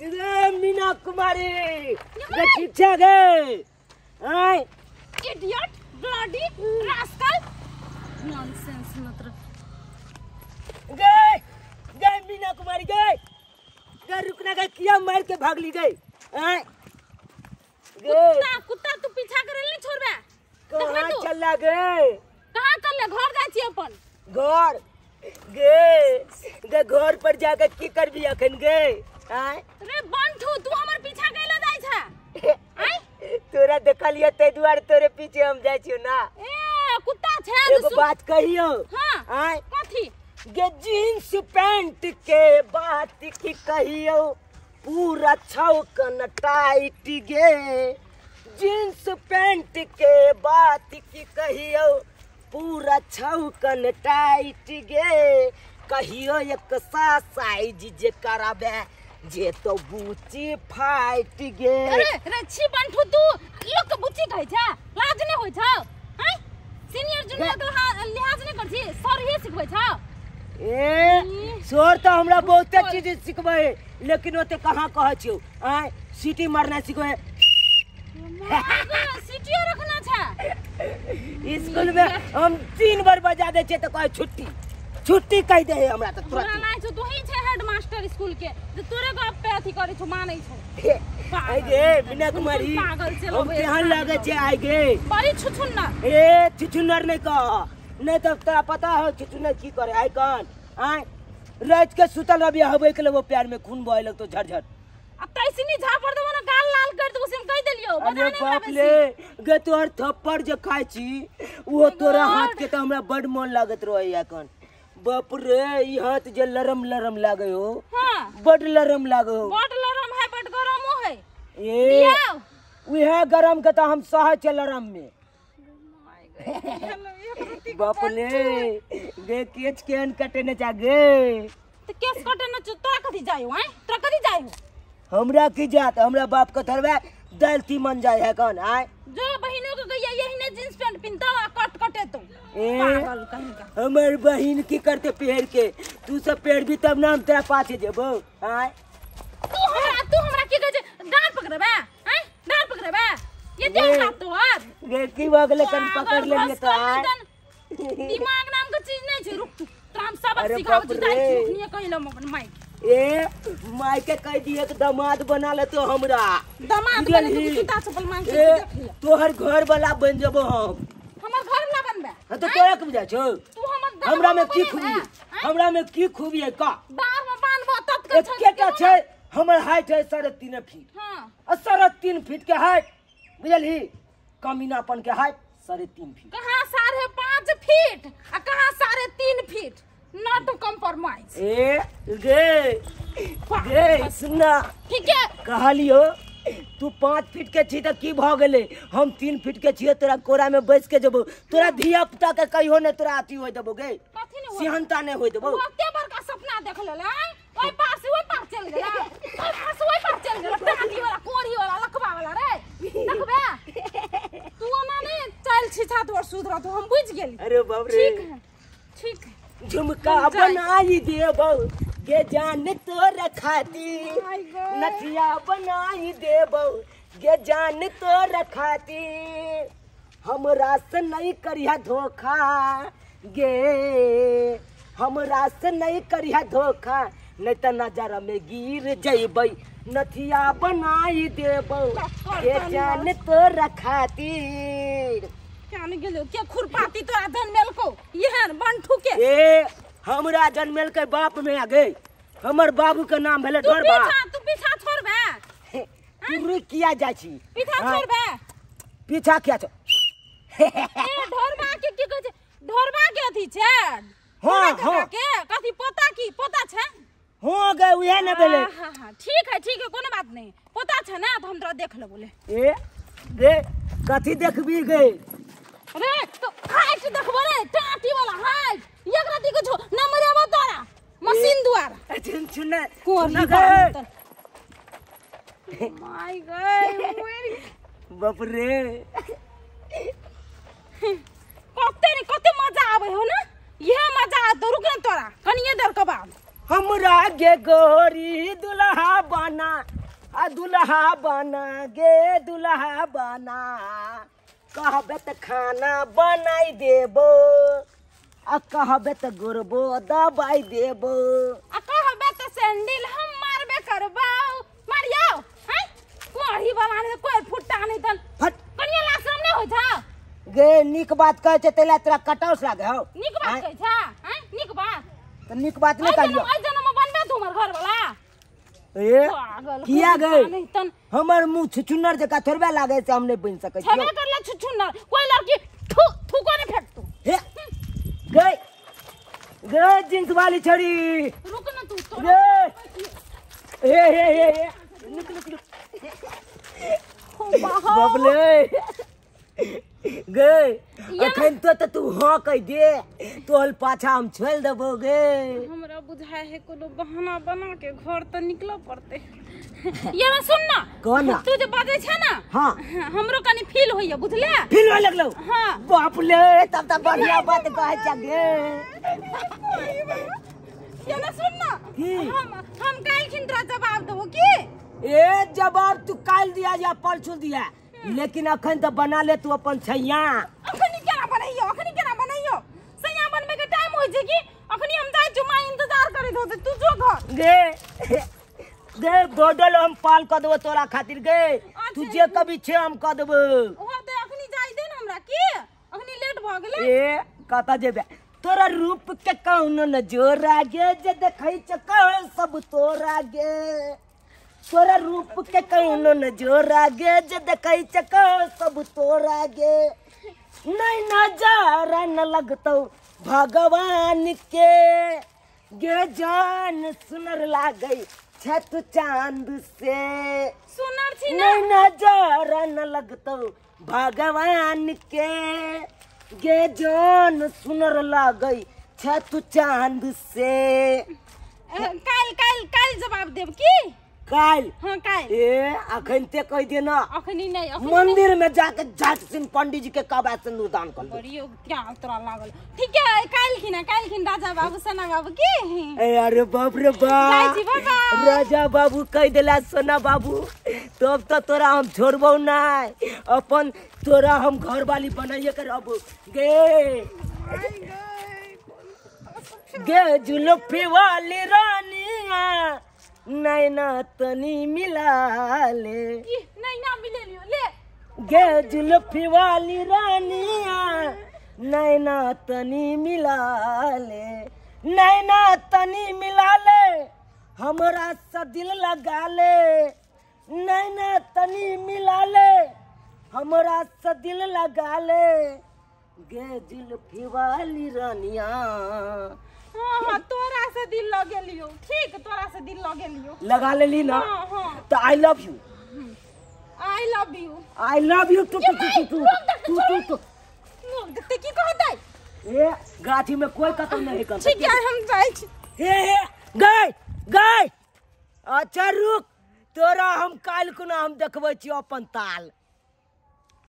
रे मीना कुमारी गे ठीक छै गे आय इडियट ब्लडी रास्कल नॉनसेंस मतलब गे गे मीना कुमारी गे गे रुकना गे किया मार के भागली गे आय गे कुत्ता कुत्ता तू पीछा करे नहीं छोड़बे। कहां चला गे? कहां चलले? घर जाय छी अपन घर गे गे घर पर जाके की करबी अखन गे आय? रे बंठू तू हमर पीछा कैला जाय छै? आय तोरा देखलिए तै दुआरे तोरे पीछे हम जाय छियो ना। ए कुत्ता छै एगो बात कहियो। हां आय कथी? गे जींस पैंट के बात की कहियो पूरा छौकन टाइट गे जींस पैंट के बात की कहियो पूरा छौकन टाइट गे कहियो एक सा साइज जे कराबे जे तो बूची फाइट गे। अरे रे छी बंठू तू लोग के बूची कहै छै लाज नै होय छौ? हैं सीनियर जूनियर के लिहाज नै कर छी सर ही सिखबै छौ? ए सर तो हमरा बहुते चीज सिखबै लेकिन ओते कहाँ कहै छियौ। आय सीटी मारना सिखबै। सीटियो रखना छै स्कूल में हम 3 बार बजा दै छियै तऽ कहै छुट्टी छुट्टी कहि दे हमरा तऽ तुरंत। हमरा नहि छौ तू ही छै हेडमास्टर स्कूल के जे तोरे गप पे अथी करै छौ मानै छौ। आइ गे मीना कुमारी पागल छै हम केहन लागै छै आइ गे? बड़ी छुछुन्नर। ए छुछुन्नर नहि कह नहीं तब तोरा पता हो छुछुन्नर की करे आइ कन। आय रात के सुतल रबिया हबै के लेबो प्यार में खून बहे लगतो झरझर। आ तैसनी झापड़ देबो ना गाल लाल कर देबो से हम कहि देलियो। अरे बाप रे गे तोहर थप्पड़ जे खाइ छी वो तोरा हाथ के त हमरा बड मन लागत रहै अखन। बाप रे ई हाथ जे लरम लरम लागे हो। हां बड लरम लागे हो। बड लरम है बड गरमो है। ए उहे गरम के त हम सहै छै लरम में। बाप रे गे केच केन कटेने जा गे? त केस कटेने छ तोरा कथि जाय हो? हैं तोरा कथि जाय हो? हमरा की जात हमरा बाप के थरबे दाल तीमन जाय है कौन। आय जो बहिनो के गैया यही ने जींस पैंट पिनता आ कट कटे तो ए पागल कहीं का। हमर बहिन की करते पहर के तू सब पहर भी तब ना हम तेरा पाछे जेबो। आय तू हमरा की कहै छै डांट पकड़बे? हैं डांट पकड़बे ये देख हाथ तोहर गे की भ गेलै कन पकड़ लेलिए तो। आय दिमाग नाम के चीज नहीं छै। रुक तू तोरा हम सबक सिखाबै छी जाय छी रुकनिए कहिलो अपन माई ए माई के कह दिए कि दामाद बना ले तो हमरा दामाद बने तो जूता चप्पल मांग के देख लिया तोहर घर वाला बन जबो हम। हमर घर वाला बनबे? हां तो तोरा के बुझा छौ तू हमर हमरा में की खूबी हमरा में की खूबी है का बार में बांधबो तत के छै केटा छै हमर हाइट है 3.5 फीट। हां आ 3.5 फीट के हाइट बुझलही कमीनापन के हाइट 3.5 फीट। कहां 5.5 फीट आ कहां 3.5 फीट not compromise. ए गे गे सुनना ठीक है कहलियो तू 5 फीट के छी त की भ गेलै हम 3 फीट के छियो तोरा कोरा में बैस के जेबो तोरा धिया पुता के कहियो ने तोरा अथी होय देबो गे कथी ने सिहनता ने होय देबो। ओते बड़का सपना देख लेले ओइ पार से ओइ पार चल गेला ओइ पार से ओइ पार चल गेला टाटी वाला कोरी वाला लकवा वाला रे देखबे तू ओना ने चल छी छा तोर सुधर तो हम बुझ गेली। अरे बाप रे ठीक है ठीक है झुमका बनाई देबो गे जान तोरा खातिर नथिया बनाई देबो गे जान तोरा खातिर हमरा से नहीं करिहा धोखा गे हमरा से नहीं करिहा धोखा नहीं त नजर में गिर जइबै नथिया बनाई देबो गे जान तोरा खातिर। क्या गेलो के खुरपाती तोरा जनमेल को एहन बंठू के? ए हमरा जनमेल के बाप में आ गए हमर बाबू के नाम भेले ढोरबा। तू पीछा छोड़बे? तू रुक किया जाय छी पीछा छोड़बे? पीछा किया छो? ए ढोरबा के की कहै छै ढोरबा के अथी छै? हां हां के कथी पोता की पोता छै? हो गए उहे ने भेले। हां हां ठीक है कोनो बात नहीं पोता छै ना त हम तोरा देख लेबो ले। ए गे कथी देखबी गे? अरे तो हाइट देखबो रे टाटी वाला हाइट एकरा देखो छो न मरेबो तोरा मशीन द्वारा। सुन सुन कोरी गे my गए मर बाप रे कते ने कते मजा आवे हो ना यह मजा आतो रुक ना तोरा कनिए देर के बाद। हमरा गे गोरी दुल्हा बना आ दुल्हा बना गे दुल्हा बना कहबे त खाना बनाई देबो आ कहबे त गोरबो दबाई देबो आ कहबे त सैंडल हम मारबे करबौ मारियो हैं कोढ़ी वाला ने कोई फुट्टा नहीं तन फट कनिया लाशरम नहीं होय छा गे निक बात कहै छै तैला तोरा कटौस लागे हौ निक बात कहै छा हैं निक बात त निक बात नहीं कहलियो आज जन्म बनबे तू हमर घर वाला ए पागल किया गए नहीं तन हमर मुंह छुछुनर जका थोड़बे लागे छै हम नहीं बन सकै छबे छियो करला छुछुनर कोई लड़की थू थूको नहीं फेंक तू हे गए गए जींस वाली छड़ी रुक ना तू तो गे हे हे हे हे रुक रुक रुक बापले गे अखन तो त तू हां कह दे तोहल पाछा हम छोड़ देबो गे। हमरा बुझाय है कोनो बहाना बना के घर त निकल पड़ते। ये ना सुन ना कौन तू जे बाजै छै ना हां हमरो कनी फील होइया बुझले फील होय लगलो। हां बाप ले तब त बढ़िया बात कहै छ गे। ये ना सुन ना हम काल खिन तोरा जवाब देबो की ए जवाब तू काल दिया या परसों दिया लेकिन अखन त बना ले तू अपन छैया। अखनी केना बनैयो अखनी केना बनैयो सैया बनबे के टाइम होय छै की अखनी हम जाय जुमा इंतजार करैत होते तू जो घर गे गे बॉर्डर हम पाल क देबो तोरा खातिर गे तू जे कभी छे हम क देबो। ओ त अखनी जाय दे न हमरा की अखनी लेट भ गेलै। ए कत जेबे तोरा रूप के कौनो न जोरा गे जे देखै छ कौन सब तोरा गे तोरा रूप के कौनो न जोरा गे जे देखै छ कौन सब तोरा गे नहीं नजारा न लगतौ भगवान के गे जान सुनर लागै छ तू चांद से सुनर छी ना नहीं नजारा न लगतौ भगवान के गे जान सुनर लागै छ तू चांद से। काल काल काल जवाब देब की काल? हाँ काल। ए अखन ते कह दे ना अखनी नहीं मंदिर में जाके जाट सिंह पंडित जी के कबा सिंदूर दान कर बड़ी क्या तोरा लागल। ठीक है काल खिना काल खिन राजा बाबू सोना बाबू की। ए अरे बाप रे बाप राजा बाबू कह देला सोना बाबू तब तो तोरा हम छोड़बो ना अपन तोरा हम घर वाली बनाइए कर अब गे गे जुल्फी वाली रानिया नैना तनी मिला ले नैना मिले लियो ले गे जुल्फी वाली रानिया नैना तनी मिला ले नैना तनी मिला ले हमरा से दिल लगा ले नैना तनी मिला ले हमरा से दिल लगा ले गे जुल्फी वाली रानिया। हाँ हाँ तोरा से दिल लगे लियो ठीक तोरा से दिल लगे लियो लगा लेली ना। हाँ हाँ तो I love you I love you I love you too too too too too too लोग देखते की कहतै ए गाछी में कोई कतौ नहीं करता। ठीक है हम जाइ छी। हे हे गए गए अच्छा रुक तोरा हम काल कुना हम देखबै छी अपन ताल।